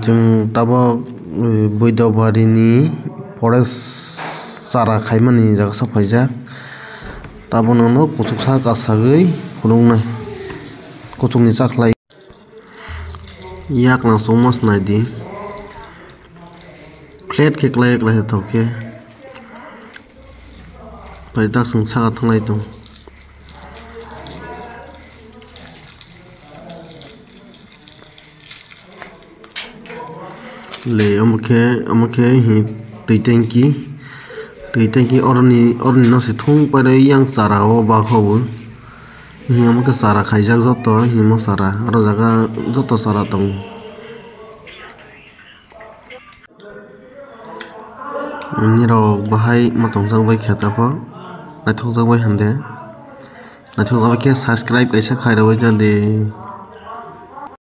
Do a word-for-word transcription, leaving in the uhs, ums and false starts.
Chwng tabok Boidobarini forest chara khaimani jaga sok phaijak. Tabokno kuchuksa kasagwi phunuknai, kuchukni chakhlai. Yak nang chukma swnai di. Flat khe klai klai thok khe. Pai tak chwng saka thanglai tong. Le omo khe, omo khe hi twi tanki. Twi tanki oroni, oroni no se thung pairwi yang chara o bakho bo. Hi omo khe chara khaijak joto, himo chara. Oro jaga joto chara tongo. Nirok bahai ma tongjak bai khe tabok. Naithokjak bai hande. Naithokjak bai khe subscribe kaisa khairogwi jadi.